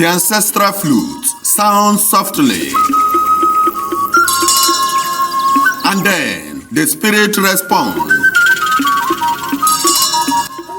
The ancestral flute sounds softly. And then the spirit responds.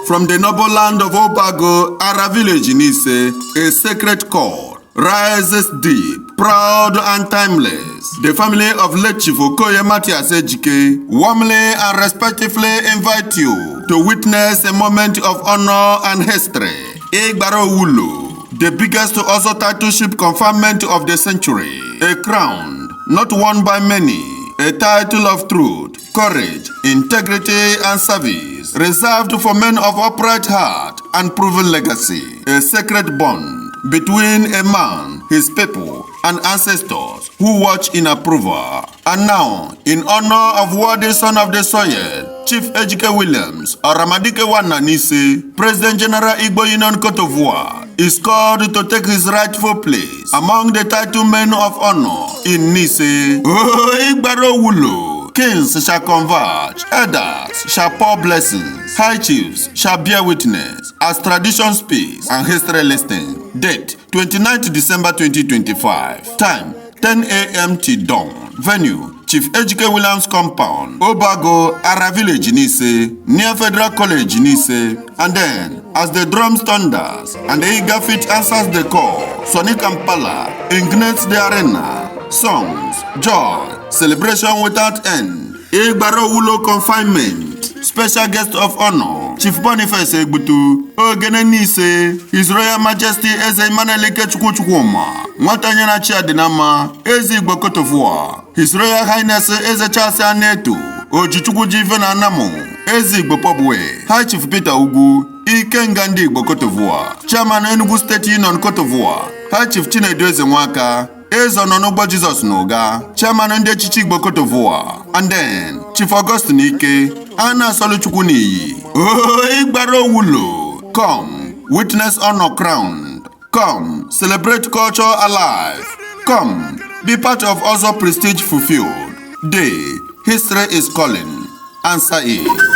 From the noble land of Obago, Ara village in Ise, a sacred chord rises deep, proud and timeless. The family of late Chief Okoye Nze Ejike warmly and respectfully invite you to witness a moment of honor and history. IGBARA OWURU, the biggest also titleship conferment of the century, a crown not won by many, a title of truth, courage, integrity, and service, reserved for men of upright heart and proven legacy, a sacred bond between a man, his people, and ancestors who watch in approval. And now, in honor of worthy son of the soil, Chief Ejike Williams, or Ramadike Wananise, President General Igbo Union Cote Dvore, is called to take his rightful place among the title men of honor in Nise. Oh, IGBARA OWURU. Kings shall converge, elders shall pour blessings, high chiefs shall bear witness, as tradition speaks and history listens. Date 29th December 2025. Time 10 a.m. till dawn. Venue Chief Ejike Williams Compound, Obago, Ara Village Nise, near Federal College Nise. And then, as the drums thunders and the eager feet answers the call, Sonic Kampala ignites the arena. Songs, joy, celebration without end. IGBARA OWURU confinement. Special guest of honor, Chief Boniface Egbutu, Ogene Nise, His Royal Majesty Eze Manelike Chukwuchukwuma, Nwatanyana Chiadinama, Eze Igbo Cote Dvore, His Royal Highness Eze Charles Anetu, Ojichukwu Jiven Anamu, Eze Igbo Pobwe, High Chief Peter Ugu, Ikenga ndị Igbo Cote Dvore, Chairman Enugu State Union Cote Dvore, High Chief Chinedu Eze Nwaka, Ezononobo Jesus Noga, Chairman ndị echichi Igbo Cote Dvore, and then Chief Augustine Ike, Anna Soluchukwuniyi. Oh, IGBARA OWURU, come, witness honor crowned. Come, celebrate culture alive. Come, be part of also prestige fulfilled. Day, history is calling. Answer it.